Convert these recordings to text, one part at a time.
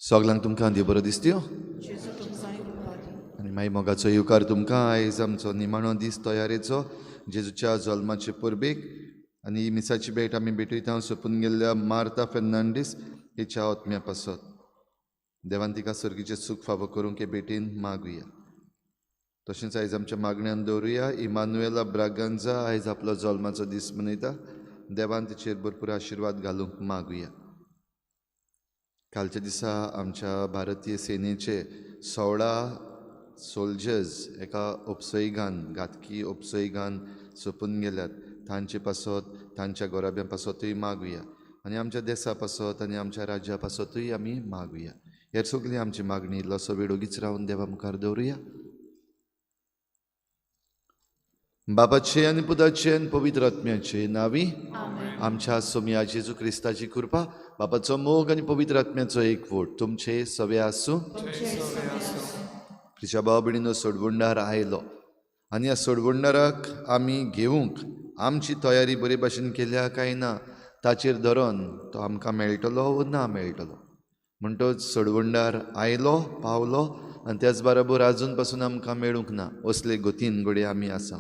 सगल्यांक तुमकां देव बरो दिसत्यो आनी मागीर मोगाचो येवकार तुमकां. आयज आमचो निमाणो दीस तयारेचो जेजूच्या जल्माचे परबेक आनी ही मिसाची भेट आमी भेटयता सोंपून गेल्ल्या मार्ता फेर्नांडीस हिच्या आत्म्या पासत. देवान तिका सर्गीचें सूख फावो करूंक हे भेटीन मागुया. तशेंच आयज आमच्या मागण्यान दवरुया इमानुएला ब्रागांजा आयज आपलो जल्माचो दीस मनयता. देवान तिचेर भरपूर आशिर्वाद घालूंक मागुया. कालच्या दिसा आमच्या भारतीय सेनेचे 16 सोल्जर्स एका उपसैगान घातकी उपसैगान सोंपून गेल्यात. तांचे पासत तांच्या गोराब्यां पासतूय मागुया आनी आमच्या देसा पासत आनी आमच्या राज्या पासतूय आमी मागुया. हेर सगळी आमची मागणी इल्लोसो वेळ ओगीच रावन देवा मुखार दवरुया. बापाचे आनी पुताचे आनी पवित्र आत्म्याचे नांवी आमच्या सोमया जेजू क्रिस्ताची कृपा, बापाचो मोग आनी पवित्र आत्म्याचो एकवट तुमचे सवे आसूं. प्रिच्या भाव भयणीनो, सोडवणदार आयलो आनी ह्या सोडवणदाराक आमी घेवंक आमची तयारी बरे भाशेन केल्या काय ना ताचेर धरून तो आमकां मेळटलो वो ना मेळटलो. म्हणटच सोडवणदार आयलो पावलो आनी त्याच बरोबर आजून पासून आमकां मेळूंक ना असले गतीन घडये आमी आसा.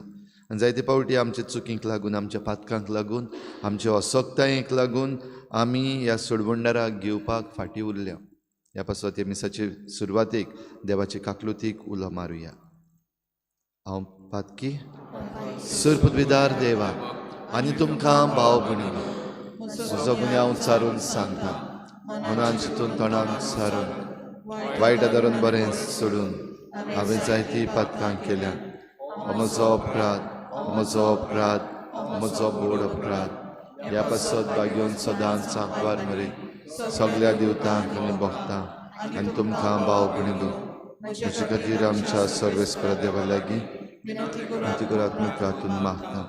आनी जायते फावटी आमचे चुकींक लागून, आमच्या पातकांक लागून, आमच्या असक्तायेक लागून आमी ह्या सोडवणदाराक घेवपाक फाटीं उरल्या. ह्या पासत ह्या मिसाचे सुरवातेक देवाचे काकलुतीक उलो मारुया. हांव पातकी सरपदवीदार देवा आनी तुमकां भाव भयणीनो म्हजो गुन्यांव सारून सांगता. मनान चिंतून तोंडान सारून वायट आदारून बरें सोडून हांवें जायतीं पातकां केल्या. म्हजो अपराध, म्हजो अपराध, म्हजो बोड अपराध. ह्या पासत भाग्योन सदांच सांकवार मरे सगल्या देवतांक आनी भक्तांक आनी तुमकां भाव भयणीनो म्हजे खातीर आमच्या सर्वेस्पर देवा लागीं विनंती करात मुखातून मागता.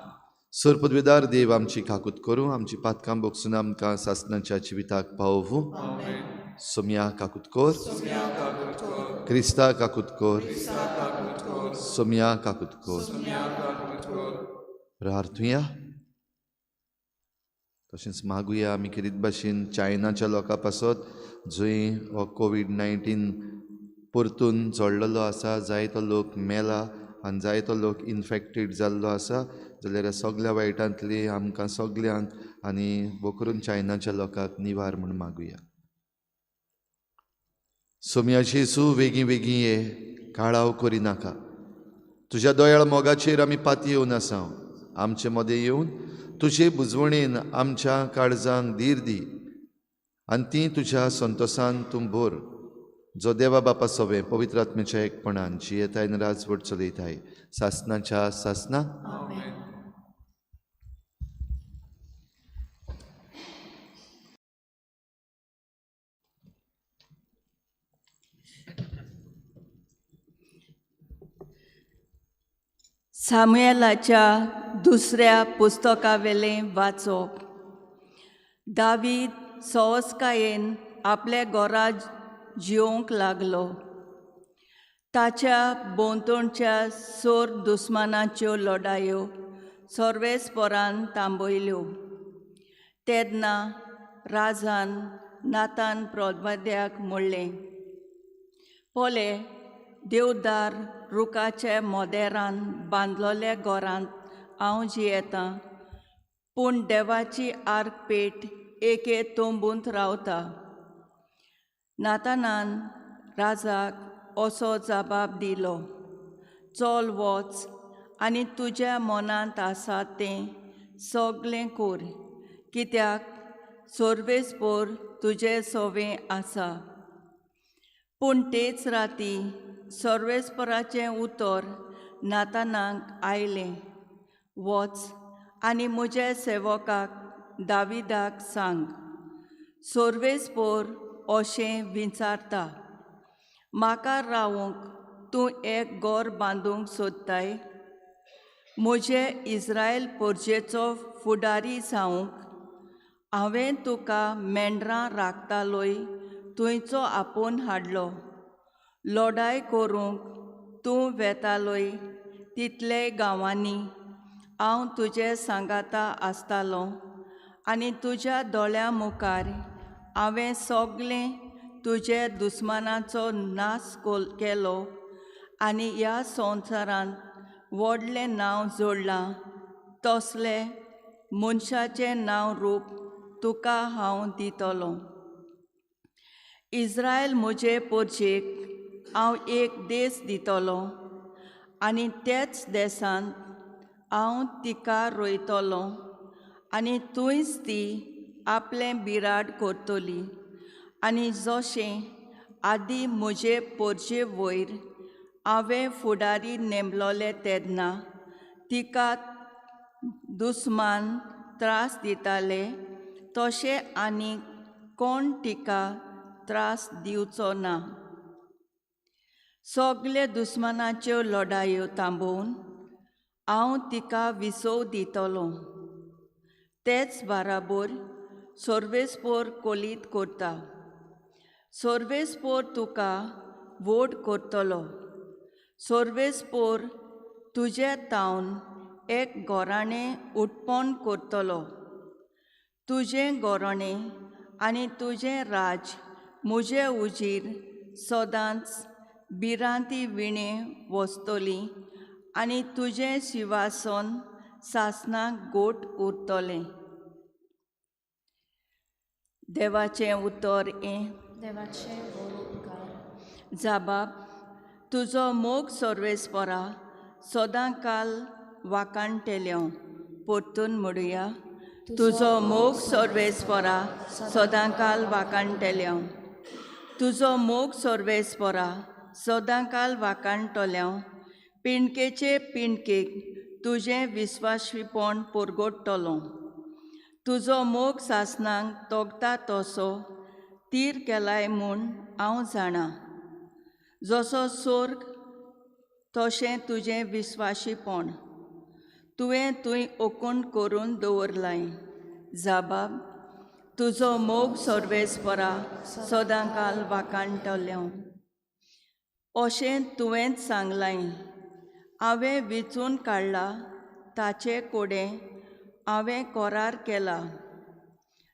सरपदवीदार देव आमची काकूत करूं, आमची पातकां बोगसून आमकां सासणाच्या जिविताक पावोवूं. सोमया काकूत कर, क्रिस्ता काकूत कर, सोमया काकूत कर. प्रार्थुया. तशेंच मागुया आमी खेरीत भाशेन चायनाच्या लोकां पासत जंय हो कोवीड-19 परतून चडलेलो आसा, जायतो लोक मेला आनी जायतो लोक इनफेक्टेड जाल्लो आसा. जाल्यार ह्या सगल्या वायटांतली आमकां सगल्यांक आनी भोव करून चायनाच्या लोकांक निवार म्हूण मागुया. सोमया जेजू वेगीं वेगीं ये, काळाव करिनाका. तुज्या दयाळ मोगाचेर आमी पातयेवन आसा. आमचे मदें येवन तुजे बुजवणेन आमच्या काळजांक धीर दी आनी ती तुज्या संतोसान तूं भर, जो देवा बापा सवे पवित्र आत्म्याच्या एकपणान जियेताय आनी राजवट चलयताय सासनाच्या सासना. सामुएलाच्या दुसऱ्या पुस्तकावेलें वाचप. दावीद सवस्कायेन आपल्या घरा जिवंक लागलो. ताच्या भोंवतणच्या सोर दुस्मानाच्यो लढायो सर्वेस्परान थांबयल्यो. तेन्ना राजान नातान प्रवाद्याक म्हणलें, पळय देवदार रुखाच्या मोदेरान बांदलोल्या घरांत हांव जियेतां, पूण देवाची आर्कपेट एके तंबूंत रावता. नातानान राजाक असो जबाब दिलो, चल वच आनी तुज्या मनांत आसा तें सगळें कर, कित्याक सर्वेस्पर तुजें सवें आसा. पूण तेच राती सर्वेस्पराचें उतर नातानाक आयलें, वच आनी म्हज्या सेवकाक दाविदाक सांग, सर्वेस्पर अशें विचारता, म्हाका रावूंक तूं एक घर बांदूंक सोदताय? म्हजे इस्रायल परजेचो फुडारी जावंक हांवें तुका मेंढरां राखतालोय थंयचो आपोवन हाडलो. लढाय करूंक तूं वेतालोय तितले गांवांनी हांव तुजे सांगाता आसतालो आनी तुज्या दोळ्यां मुखार हांवें सगळें तुजे दुस्मानाचो नाश केलो आनी ह्या संवसारांत व्हडलें नांव जोडलां तसलें मनशाचें नांव रूप तुका हांव दितलो. इस्रायल म्हजे पोरचेक हांव एक देश दितलो आनी त्याच देशांत हांव तिका रोयतलो आनी थंयच ती आपलें बिराड करतली. आनी जशें आदी म्हजे पोरचे वयर हांवें फुडारी नेमलोले तेन्ना तिका दुस्मान त्रास दिताले तशें आनी कोण तिका त्रास दिवचो ना. सगळे दुस्मानाच्यो लढायो थांबोवन हांव तिका विसव दितलो. तेच बाराबर सर्वेस्पोर कोलीत करता. सर्वेस्पोर तुका व्हड करतलो. सर्वेस्पोर तुजे तावन एक गोराणें उत्पन्न करतलो. तुजें गोराणें आनी तुजें राज म्हजे उजीर सदांच भिरांती विणें वसतली आनी तुजें शिवासन सासणाक गोट उरतलें. देवाचें उतर हें. देवाचें उपकार. जाबाब, तुजो मोग सर्वेस्परा सदां काल वाखाणटेल्यो. परतून म्हणुया, तुजो मोग सर्वेस्परा सदां काल वाखाणटेल्यो. तुजो मोग सर्वेस्परा सदां काल वाखाणटल्यो. पिंडकेचे पिंडकेक तुजें विस्वाशीपण परगटतलो. तुजो मोग सासणाक तोगता तसो तीर केलाय म्हूण हांव जाणा. जसो सोर्ग तशें तुजें विस्वाशीपण तुवें थंय ओकून करून दवरलाय. जाबाब, तुजो मोग सर्वेस्परा सदां काल वाखाणटल्यो. अशें तुवेंच सांगलाय. हांवें विचून काडला ताचे कोडें हांवें करार केला.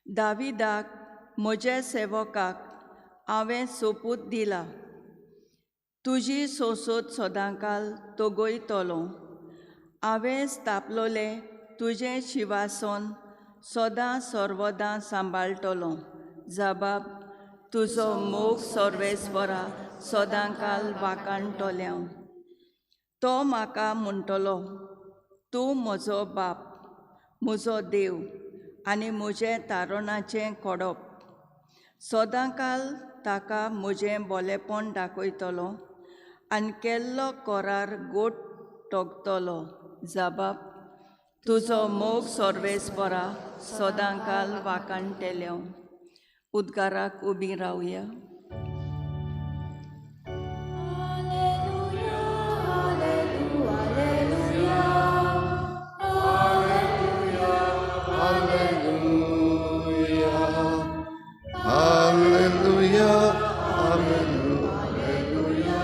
दाविदाक म्हज्या सेवकाक हांवें सोपूत दिला. तुजी सोंसोद सदांकाल तगयतलो. हांवें स्थापलोलें तुजें शिवासन सदां सर्वदां सांबाळटलो. जबाब, तुजो मोग सर्वेस्परा सदां काल वाखाणटल्यो. तो म्हाका म्हणटलो, तूं म्हजो बाप, म्हजो देव आनी म्हजें तारणाचें कोडप. सदांकाल ताका म्हजें बोलेपण दाखयतलो आनी केल्लो करार गोट तोगतलो. जबाब, तुजो मोग सर्वेस्परा सदां काल वाखाणटेल्यो. उद्गाराक उबी रावया. Alleluia, alleluia, alleluia, alleluia.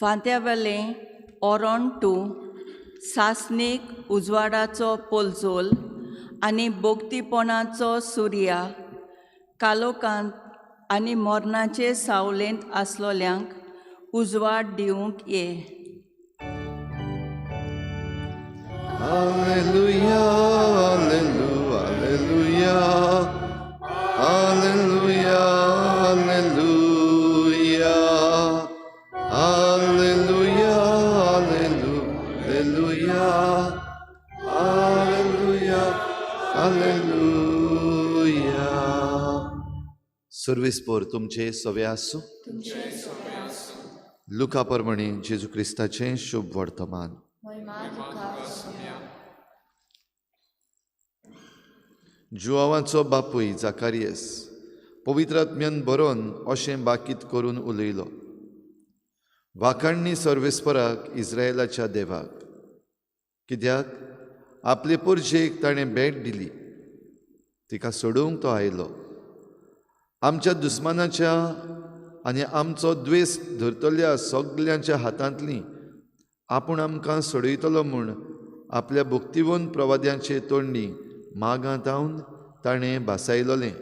फांत्यावेलें ओरोन टू सासणीक उजवाडाचो पोलजोल आनी बोगतीपणाचो सुर्या कालोकांत आनी मरणाचे सावलेंत आसलोल्यांक उजवाड दिवंक ये. Alleluia, alleluia, alleluia, alleluia, alleluia, alleluia, alleluia, alleluia. सर्वेस्पोर तुमचे सवे आसूं. लुका परमणी जेजू क्रिस्ताचें शुभ वर्तमान. जुआवाचो बापूय जाकारियस पवित्र आत्म्यान बरोवन अशें बाकीत करून उलयलो, वाखाणणी सर्वेस्पराक इस्रायलाच्या देवाक, कित्याक आपले पोरजेक ताणें भेट दिली, तिका सोडोवंक तो आयलो. आमच्या दुस्मानाच्या आनी आमचो द्वेस धरतल्या सगल्यांच्या हातांतली आपूण आमकां सोडयतलो म्हूण आपल्या भक्तिवंत प्रवाद्यांचे तोंडी मागांत ताणें भासायलोलें.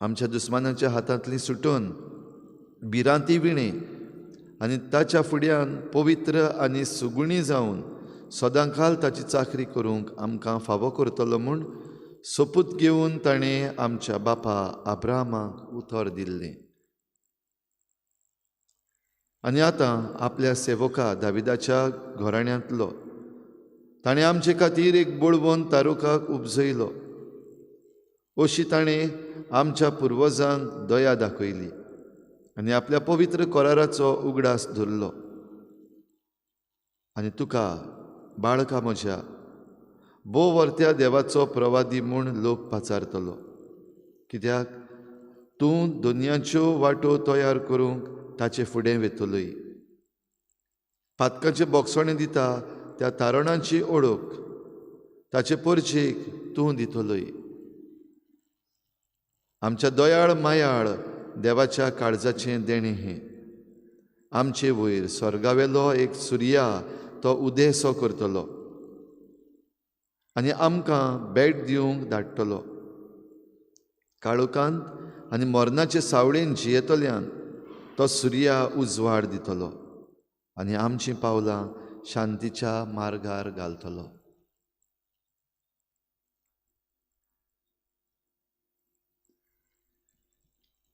आमच्या दुस्मानाच्या हातांतली सुटून भिरांती विणें आनी ताच्या फुड्यान पवित्र आनी सुगुणी जावन सदांकाल ताची चाकरी करूंक आमकां फावो करतलो म्हूण सोपूत घेवन ताणें आमच्या बापा अब्राहमाक उतर दिल्लें. आनी आतां आपल्या सेवका दाविदाच्या घराण्यांतलो ताणें आमचे खातीर एक बळवंत तारुकाक उपजयलो. अशी ताणें आमच्या पुर्वजांक दया दाखयली आनी आपल्या पवित्र कराराचो उगडास धरलो. आनी तुका बाळका म्हज्या भोव वर्त्या देवाचो प्रवादी म्हूण लोक पाचारतलो, कित्याक तूं दुनियाच्यो वाटो तयार करूंक ताचे फुडें वेतलोय. पातकाचे बोगसणें दिता त्या तारणाची ओळख ताचे परचेक तूं दितलोय. आमच्या दयाळ मायाळ देवाच्या काळजाचें देणें हें. आमचे वयर स्वर्गावेलो एक सुर्या तो उदेसो करतलो आनी आमकां भेट दिवंक धाडटलो. काळोखांत आनी मरणाचे सावळेन जियेतल्यान तो सुर्या उजवाड दितलो आनी आमचीं पावलां शांतीच्या मार्गार घालतलो.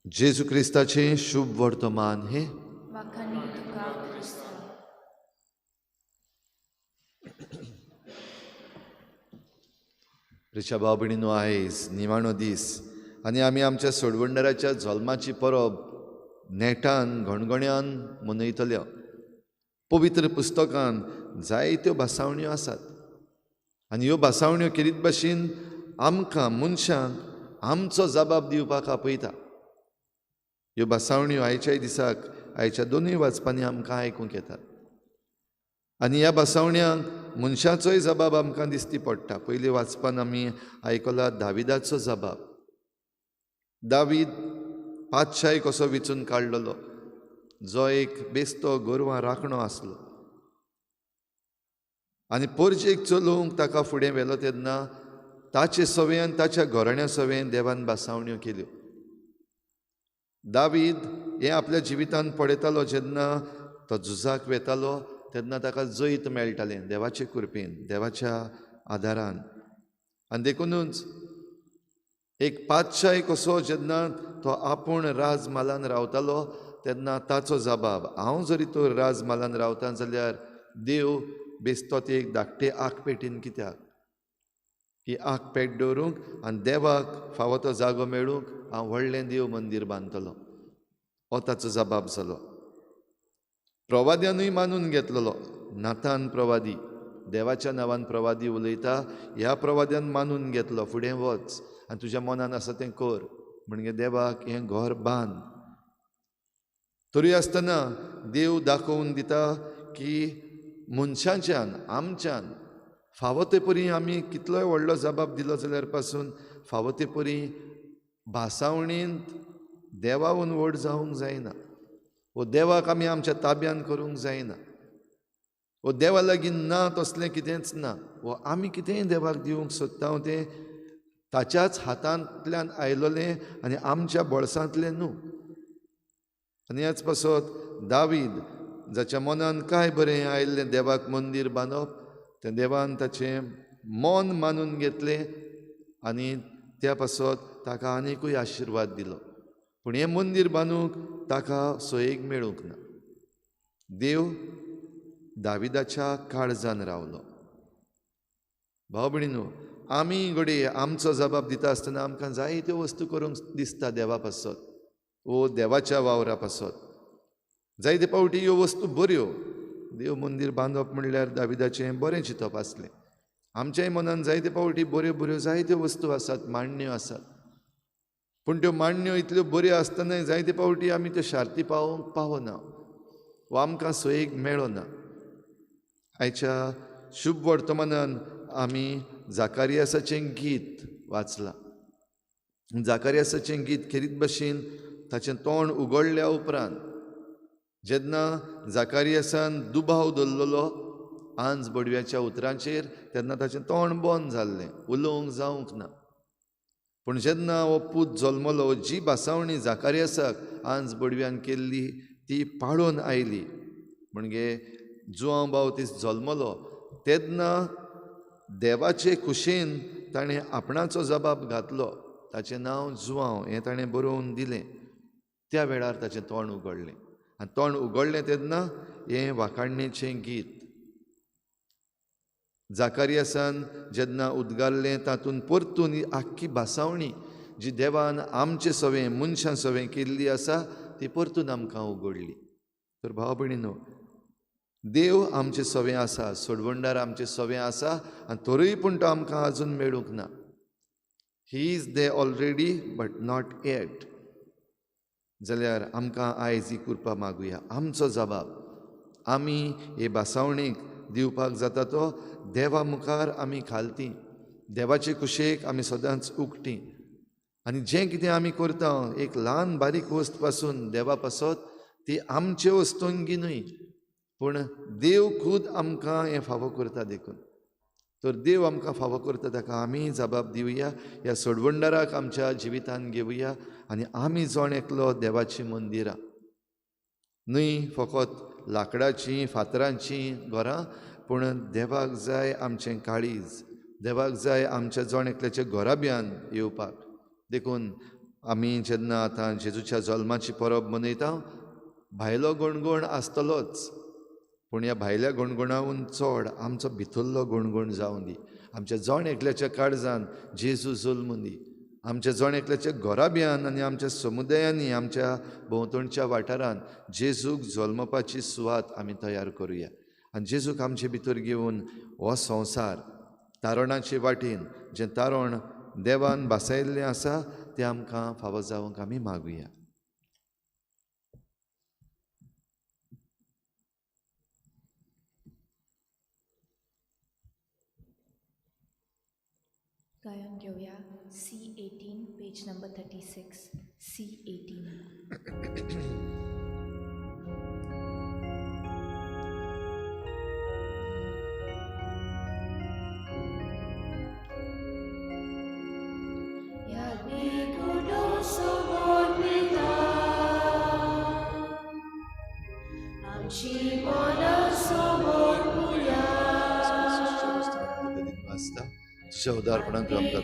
जेजू क्रिस्ताचें शुभ वर्तमान हें. प्रिच्या भाव भयणीनो, आयज निमाणो दीस आनी आमी आमच्या सोडवणदाराच्या जल्माची परब नेटान घणघण्यान मनयतल्या. पवित्र पुस्तकान जायत्यो भासावण्यो आसात आनी ह्यो भासावण्यो केरीत भाशेन आमकां मनशांक आमचो जबाब दिवपाक आपयता. ह्यो भासावण्यो आयच्याय दिसाक आयच्या दोनूय वाचपांनी आमकां आयकूंक येतात आनी ह्या भासावण्यांक मनशाचोय जबाब आमकां दिसती पडटा. पयलीं वाचपान आमी आयकला दाविदाचो जबाब. दावीद पातशाय कसो विचून काडलेलो, जो एक बेस्तो गोरवां राखणो आसलो आनी पोरजेक चलोवंक ताका फुडें व्हेलो तेन्ना ताचे सवेन ताच्या घराण्या सवेन देवान भासावण्यो केल्यो. दावीद हें आपल्या जिवितांत पळयतालो. जेन्ना तो झुजाक वेतालो तेन्ना ताका जैत मेळटालें देवाचे कृपेन, देवाच्या आदारान. आनी देखुनूच एक पातशाय कसो जेन्ना तो आपूण राजमालान रावतालो तेन्ना ताचो जबाब, हांव जरी तो राजमालान रावता जाल्यार देव बेस्तो ती एक धाकटे आगपेटीन कित्याक, ही आगपेट दवरूंक आनी देवाक फावो तो जागो मेळूंक हांव व्हडलें देव मंदीर बांदतलो, हो ताचो जबाब जालो. प्रवाद्यानूय मानून घेतलेलो. नातान प्रवादी, देवाच्या नांवान प्रवादी उलयता, ह्या प्रवाद्यान मानून घेतलो, फुडें वच आनी तुज्या मनान आसा तें कर, म्हणजे देवाक हें घर बांद. तरी आसतना देव दाखोवन दिता की मनशाच्यान आमच्यान फावो ते परी आमी कितलोय व्हडलो जबाब दिलो जाल्यार पासून फावो ते परी भासावणींत देवावन व्हड जावंक जायना, वो देवाक आमी आमच्या ताब्यान करूंक जायना, वो देवा लागीं ना तसलें कितेंच ना, वो आमी कितेंय देवाक दिवंक सोदता तें ताच्याच हातांतल्यान आयलोलें आनी आमच्या बोळसांतलें न्हू. आनी ह्याच पासत दावीद जाच्या मनान काय बरें आयिल्लें देवाक मंदीर बांदप, तें देवान ताचें मन मानून घेतलें आनी त्या पासत ताका आनीकूय आशिर्वाद दिलो. पूण हें मंदीर बांदूंक ताका सोयेक मेळूंक ना. देव दाविदाच्या काळजान रावलो. भाव भयणीनो, आमी घडये आमचो जबाब दिता आसतना आमकां जायत्यो वस्तू करूंक दिसता देवा पासत वो देवाच्या वावरा पासत. जायते फावटी ह्यो वस्तू बऱ्यो, देव मंदीर बांदप म्हणल्यार दाविदाचें बरें चिंतप आसलें. आमच्याय मनान जायते फावटी बऱ्यो बऱ्यो जायत्यो वस्तू आसात, मांडण्यो आसात, पूण त्यो मांडण्यो इतल्यो बऱ्यो आसतनाय जायते फावटी आमी त्यो शार्ती पावोवंक पावना वा आमकां सोयेक मेळना. आयच्या शुभ वर्तमानान आमी जाकारियासाचें गीत वाचलां. जाकारियासाचें गीत खेरीत भाशेन ताचें तोंड उगडल्या उपरांत जेन्ना जाकारियासान दुबाव दवरलेलो आंज बडव्याच्या उतरांचेर तेन्ना ताचें तोंड बंद जाल्लें, उलोवंक जावंक ना. पूण जेन्ना हो पूत जल्मलो, जी भासावणी जाकारियासाक आंज बडव्यान केल्ली ती पाळून आयली. म्हणजे जुआंव बावतीस जल्मलो तेन्ना देवाचे खुशेन ताणें आपणाचो जबाब घातलो, ताचें नांव जुआंव हें ताणें बरोवन दिलें. त्या वेळार ताचें तोंड उगडलें आनी तोंड उगडलें तेन्ना हें वाखाणणेचें गीत जाकारियासान जेन्ना उद्गारलें तातूंत परतून ही आख्खी भासावणी जी देवान आमचे सवें मनशां सवें केल्ली आसा ती परतून आमकां उगडली. तर भाव भयणीनो, देव आमचे सवें आसा, सोडवणदार आमचे सवें आसा आनी तरूय पूण तो आमकां आजून मेळूंक ना. He is there already but not yet. जाल्यार आमकां आयज ही कृपा मागुया. आमचो जबाब आमी हे भासावणेक दिवपाक जाता तो देवा मुखार आमी खालती, देवाचे कुशेक आमी सदांच उगटी आनी जें कितें आमी करता एक ल्हान बारीक वस्त पासून देवा पासत ती आमचे वस्तूंगी न्हय, पूण देव खूद आमकां हें फावो करता. देखून तर देव आमकां फावो करता ताका आमी जबाब दिवया, ह्या सोडवणदाराक आमच्या जिवितान घेवया आनी आमी जण एकलो देवाचीं मंदिरां न्हय फकत लांकडाचीं फातरांचीं घरां, पूण देवाक जाय आमचें काळीज, देवाक जाय आमच्या जण एकल्याच्या घराब्यान येवपाक. देखून आमी जेन्ना आतां जेजूच्या जल्माची परब मनयता, भायलो गणगण आसतलोच, पूण ह्या भायल्या गणगणावून चड आमचो भितरलो गणगण जावं दी. आमच्या जण एकल्याच्या काळजान जेजू जल्मूं दी. आमच्या जण एकल्याच्या घराब्यान आनी आमच्या समुदायांनी आमच्या भोंवतणच्या वाठारान जेजूक जल्मपाची सुवात आमी तयार करुया आनी जेजूक आमचे भितर घेवन हो संवसार तारणाचे वाटेन जें तारण देवान भासायिल्लें आसा तें आमकां फावो जावंक आमी मागुया. गायन घेऊया C18 page number 36 C18. तुझ्या उदारपणान तूं आमकां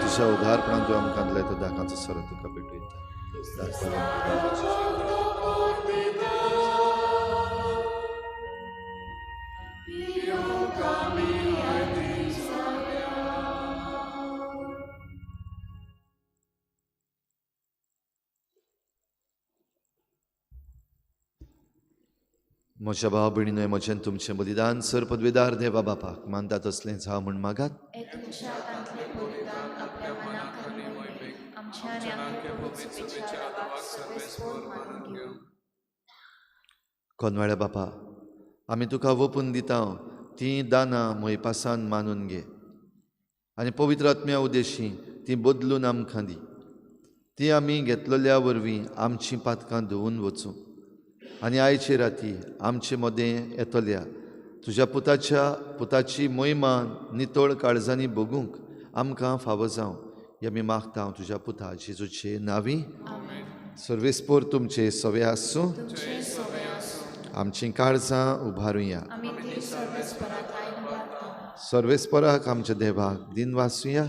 तुझ्या उदारपणान तूं आमकां तो दाकांचो सरो तुका भेटयता. म्हज्या भाव भयणीनो, म्हजें तुमचें बलिदान सर पदवेदार देवा बापाक मानता तसलेंच हांव म्हूण मागात. कोनवाळ्या बापा, आमी तुका वपून दिता तीं दानां मोयपासान मानून घे आनी पवित्र आत्म्या उदेशी तीं बदलून आमकां दी. ती आमी घेतलेल्या वरवीं आमचीं पातकां धुवून वचूं आनी आयचे राती आमचे मदें येतल्या तुज्या पुताची मोहिमा नितळ काळजांनी भोगूंक आमकां फावो जावं हे आमी मागता तुज्या पुता जेजूचे नांवी. सर्वेस्पोर तुमचे सवे आसूं. आमचीं काळजां उबारुया. सर्वेस्पराक आमच्या देवाक दिन वासुया.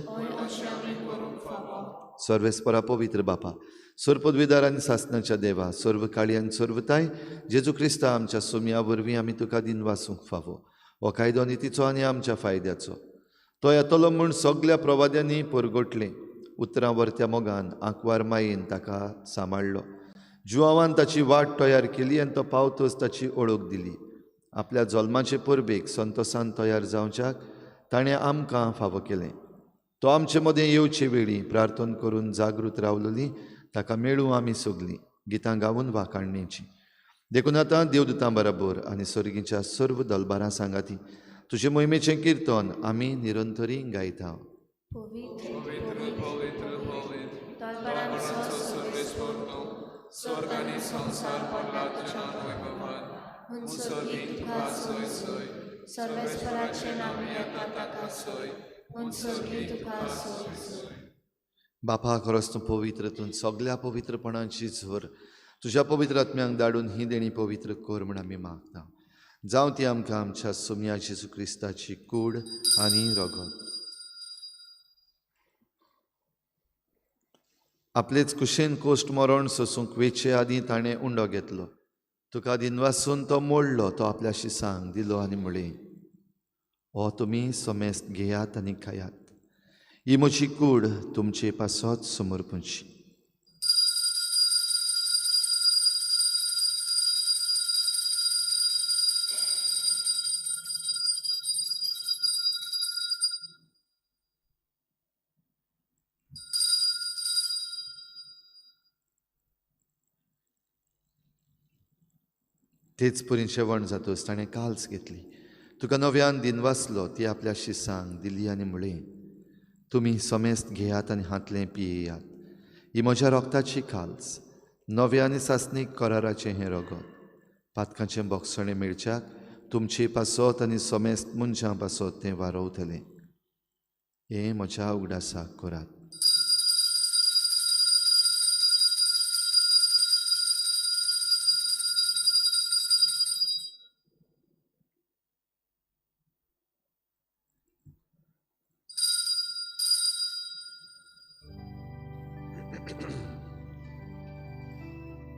सर्वेस्परा पवित्र बापा, सर्वपदवीदार आनी सासनाच्या देवा, सर्व काळी आनी सर्वताय जेजू क्रिस्ता आमच्या सोम्या वरवीं आमी तुका दिन वासूंक फावो. हो कायदो नितीचो आनी आमच्या फायद्याचो. तो येतलो म्हूण सगल्या प्रवाद्यांनी परगटलें. उतरां वरत्या मोगान आंकवार मायेन ताका सांबाळ्ळो. जुआवान ताची वाट तयार केली आनी तो पावतच ताची ओळख दिली. आपल्या जल्माचे परबेक संतोसान तयार जावच्याक ताणें आमकां फावो केलें. तो आमचे मदें येवचे वेळी प्रार्थना करून जागृत रावलोली ताका मेळूं आमी सगलीं गितां गावन वाखाणणेची. देखून आतां देवदूतां बराबर आनी सर्गीच्या सर्व दलबारां सांगाती तुजे मोहिमेचें किर्तन आमी निरंतरी गायता. बापा, खरोच तूं पवित्र, तूं सगल्या पवित्रपणाची झर. तुज्या पवित्र आत्म्यांक धाडून ही देणी पवित्र कर म्हण आमी मागता. जावं ती आमकां आमच्या सोम्या जेजू क्रिस्ताची कूड आनी रगत. आपलेच कुशेन कोश्ट मरण सोसूंक वेचे आदीं ताणें उंडो घेतलो. तुका दिनवासून तो मोडलो, तो आपल्या शिसांक दिलो आनी म्हळें, हो तुमी समेस्त घेयात आनी खायात, ही म्हजी कूड तुमचे पासत समर्पणची. तेच परी जेवण जातच ताणें काल्स घेतली, तुका नव्यान दिनवासलो, ती आपल्या शिसांक दिली आनी म्हळें, तुमी समेस्त घेयात आनी हांतलें पियेयात, ही म्हज्या रोगताची काल्स, नव्या आनी सासणीक कराराचें हें रगत, पातकांचें बोगसणें मेळच्याक तुमचे पासत आनी समेस्त मनशां पासत तें वारोवतलें. हें म्हज्या उगडासाक करात.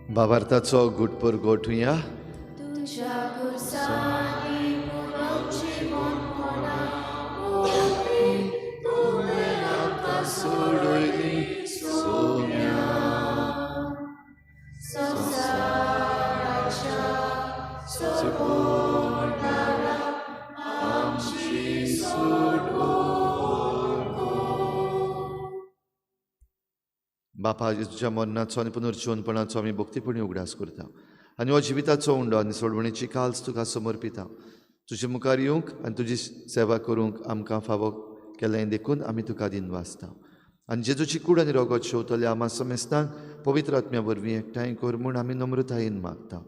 भावार्थाचो गुटपर गोठुया. बापा, जेजूच्या मरणाचो आनी पुनर्जिवनपणाचो आमी भक्तीपणी उगडास करता आनी हो जिविताचो उंडो आनी सोडवणेची काल्स तुका समर्पिता. तुजे मुखार येवंक आनी तुजी सेवा करूंक आमकां फावो केलें देखून आमी तुका दिनवासता. आनी जेजूची कूड आनी रगत शेवतल्या आमा समेस्तांक पवित्र आत्म्या वरवीं एकठांय कर म्हूण आमी नम्रतायेन मागता.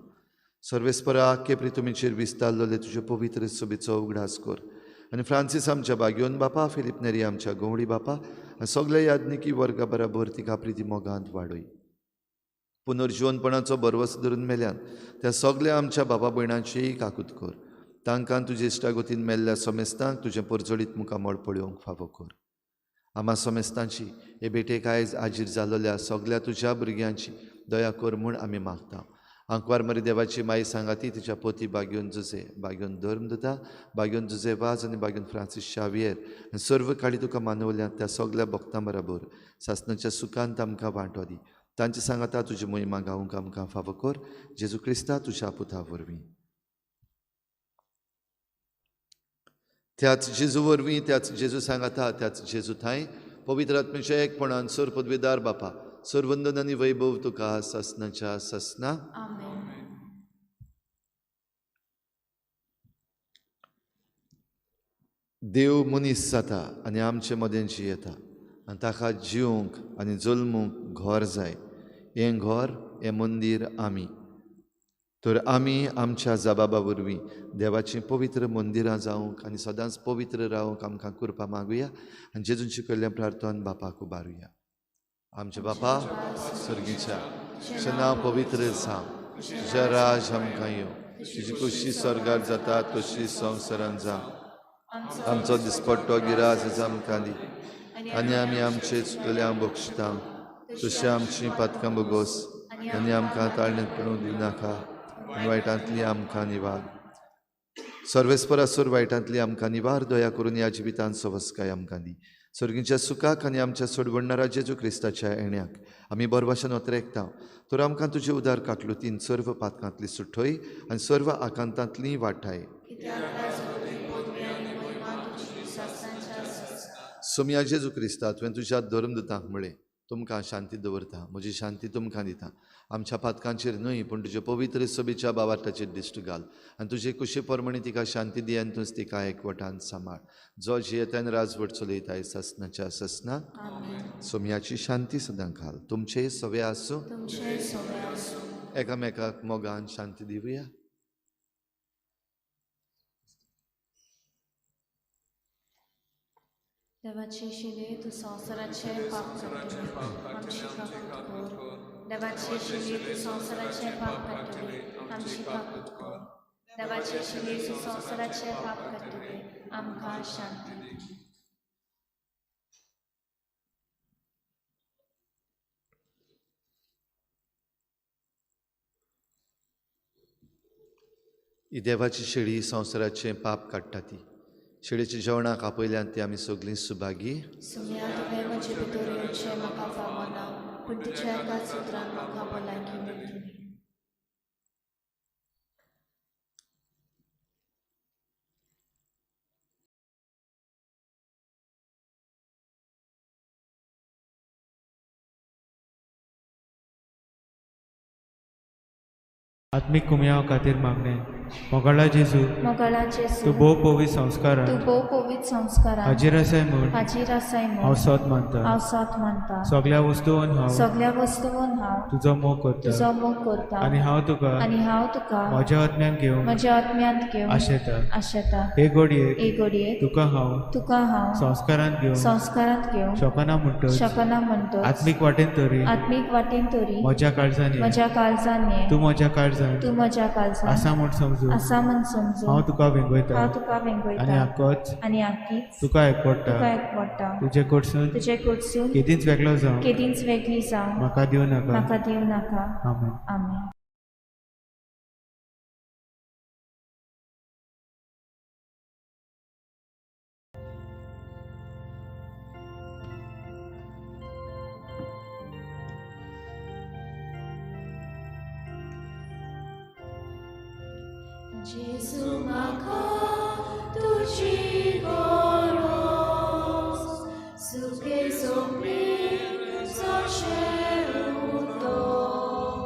सर्वेस्परा आख्खे प्रितुमीचेर विस्तारलेले तुजे पवित्र सभेचो उगडास कर आनी फ्रांसीस आमच्या बाग्योन बापा, फिलीप नेरी आमच्या गवळी बापा आनी सगल्या याज्ञिकी वर्गा बराबर तिका प्रिती मोगांत वाडय. पुनर्जिवनपणाचो भरवस धरून मेल्यान त्या सगल्या आमच्या बाबा भयणांचीय काकूत कर. तांकां तुजे इश्टागतीन मेल्ल्या समेस्तांक तुजें परजळीत मुखामळ पळोवंक फावो कर. आमा समेस्तांची हे भेटेक आयज आजीर जाल्ल्या सगल्या तुज्या भुरग्यांची दया कर म्हूण आमी मागता. आंकवार मरी देवाची माई सांगाती तिच्या पोती बाग्योन जुजे, बाग्योन धर्मदुता, बाग्योन जुजे वाज आनी बाग्योन फ्रांसीस शावियर आनी सर्व काळी तुका मानवल्या त्या सगल्या भक्तां बराबर सासणाच्या सुखांत आमकां वांटो दी. तांचे सांगाता तुजी मोहिमा गावंक आमकां फावो कर. जेजू क्रिस्ता तुज्या पुता वरवीं. त्याच जेजू वरवीं, त्याच जेजू सांगाता, त्याच जेजू थांय पवित्र आत्म्याच्या एकपणान सर पदवीदार बापा, सर्वंदन आनी वैभव तुका सासणाच्या सासणा. देव मनीस जाता आनी आमचे मदें जियेता आनी ताका जिवंक आनी जल्मूंक घर जाय. हें घर, हें मंदीर आमी. तर आमी आमच्या जबाबा वरवीं देवाचीं पवित्र मंदिरां जावंक आनी सदांच पवित्र रावंक आमकां कृपा मागुया आनी जेजून शिकयल्लें प्रार्थन बापाक उबारुया. आमच्या बापा सर्गीच्या, तुजें नांव पवित्र जावं, तुजें राज आमकां येवं, तुजी खुशी स्वर्गार जाता तशी संवसारांत जावं. आमचो दिसपट्टो गिरास आमकां दी आनी आमी आमचे चुकल्या बक्षता तशी आमची पातकां बोगोस आनी आमकां ताळणेंत पडूंक दिवनाका, वायटांतली आमकां निवार. सर्वेस्परासर वायटांतली आमकां निवार. दया करून ह्या जिवितांत सवस्काय आमकां दी. सर्गीच्या सुखाक आनी आमच्या सोडवणणारा जेजू क्रिस्ताच्या येण्याक आमी बरवाशान ओतरेकता. तर आमकां तुजे उदार काकलुतीन सर्व पातकांतली सुठय आनी सर्व आकांतांतली वाठाय. सोमया जेजू क्रिस्ता, तुवें तुज्या धर्मदूतांक म्हळें, तुमकां शांती दवरता, म्हजी शांती तुमकां दिता. आमच्या पातकांचेर न्हय पूण तुजे पवित्र सभेच्या बावार्थाचेर दिश्ट घाल आनी तुजे कुशे प्रमाणे तिका शांती दी आनी तूंच तिका एकवटान सांबाळ, जो जियेतान राजवट चलयताय ससनाच्या ससना. सोमयाची शांती सदां घाल. तुमचेय सवे आसूं, एकामेकाक मोगान शांती दिवया. देवाचे शिले तूं संवसाराचे पाप काडटले, आमची काकूत कर. देवाचे शिले तूं संवसाराचे पाप काडटले, आमची काकूत कर. देवाचे शिले तूं संवसाराचे पाप काडटले, आमकां शांती दी. ही देवाची शेळी संवसाराचें पाप काडटा ती शेळीच्या जेवणाक आपयल्यान ती आमी सगळीं सुभागी. सुम्या तुवें म्हजे भितर येवचें म्हाका फावना, पूण तुज्या एकाच उतरान म्हाका भलायकी मेळटली. आत्मीक कुमयाव खातीर मागणें. मोगाळा जेजू, मोगाळा जेजू, तूं भोव पवित्र संस्कारान, तूं भोव पवित्र संस्कारान हाजीर आसाय म्हूण, हाजीर आसाय म्हूण हांव सत मानता, हांव सत मानता. सगळ्या वस्तून हांव, सगळ्या वस्तून हांव तुजो मोग करता, तुजो मोग करता. आनी हांव तुका, आनी हांव तुका म्हज्या आत्म्यान घेवन, म्हज्या आत्म्यांत घेवन आशेता, आशेता. हे घडयेक, हे घडयेक तुका हांव, तुका हांव संस्कारांत घेवन, संस्कारांत घेवन शकना म्हणटच, शकना म्हणटच, आत्मीक वाटेन तरी, आत्मीक वाटेन तरी म्हज्या काळजान, म्हज्या काळजान, तूं म्हज्या काळजान, तूं म्हज्या काळजान आसा म्हूण समजून, आसा म्हूण समजून हांव तुका वेंगयता, हांव तुका वेंगयता. आनी आकोच, आनी आकीच तुका एकवडटा, तुका एकवडटा. तुजे कडसून, तुजे कडसून केदींच वेगळो जावं, केदींच वेगळी जावं म्हाका दिवं नाका, म्हाका दिवं नाका. आमेन. आमेन. जेजू म्हाका तुजी गरज, सुखे सोंपले जशें उदक,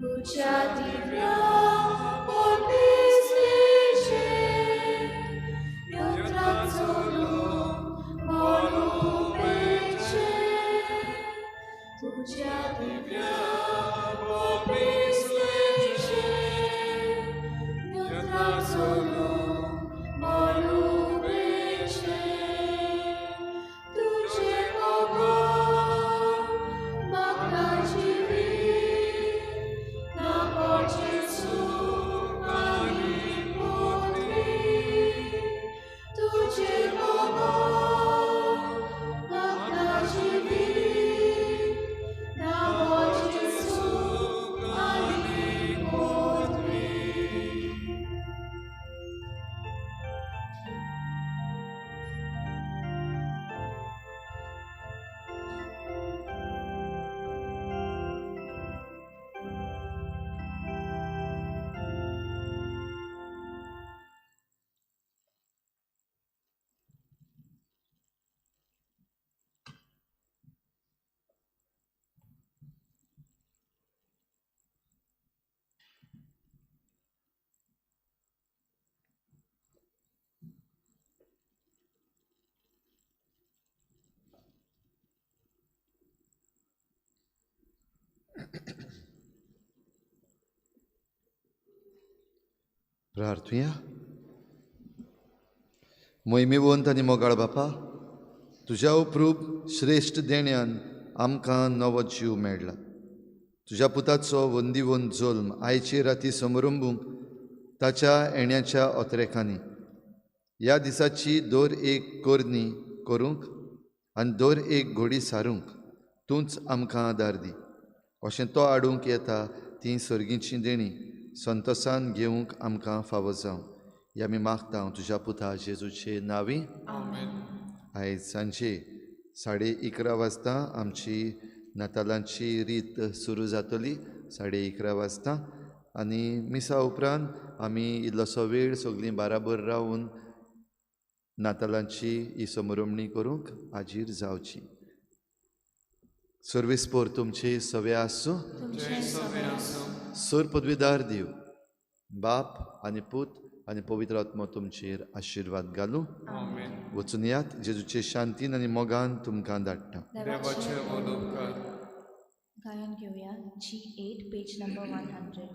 तुज्या दिव्या पोटपिसलेचें यंत्रां चलून मळुपेचें, तुज्या दिव्या पोटपिसलेचें प्रार्थुया. मोहिमेवंत आनी मोगाळ बापा, तुज्या उपरूप श्रेश्ठ देण्यान आमकां नवो जीव मेळ्ळा. तुज्या पुताचो वंदीवंत जल्म आयचे राती समारंभूंक ताच्या येण्याच्या अत्रेखांनी ह्या दिसाची दर एक करणी करूंक आनी दर एक घोडी सारूंक तूंच आमकां आदार दी. अशें तो हाडूंक येता ती सर्गीची देणी संतोसान घेवंक आमकां फावो जावं, हे आमी मागता तुज्या पुता जेजूचे नांवी. आयज सांजे 11:30 वाजता आमची नातालांची रीत सुरू जातली, 11:30 वाजता. आनी मिसा उपरांत आमी इल्लोसो वेळ सगळीं बाराबर रावन नातालांची ही समरमणी करूंक हाजीर जावची. सर्वीस पोर तुमची सवे आसूं. सर पदवीदार दिव बाप आनी पूत आनी पवित्र आत्मो तुमचेर आशिर्वाद घालूं. वचून यात. जेजूचे शांतीन आनी मोगान तुमकां धाडटा. गायन घेवया G8 page number 100.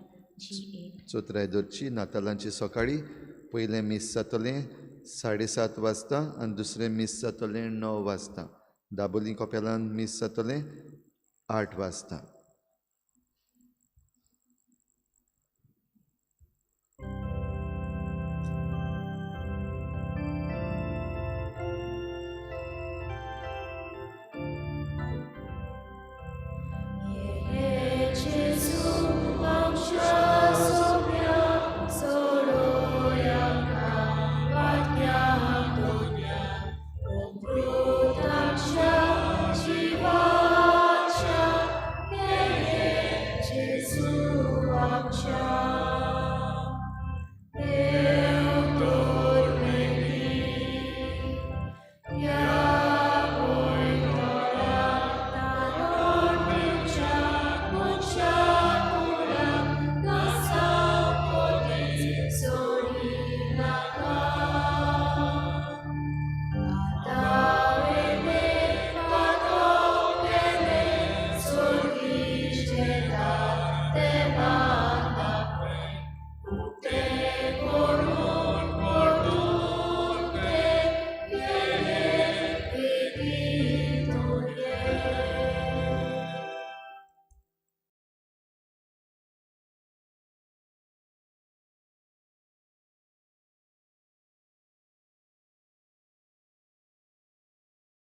G8. चोत्राय दरची नातालांची सकाळी पयलें मीस जातलें 7:30 वाजता आनी दुसरें मीस जातलें 9 वाजता. दाबोली कपेलान मीस जातलें 8 वाजता.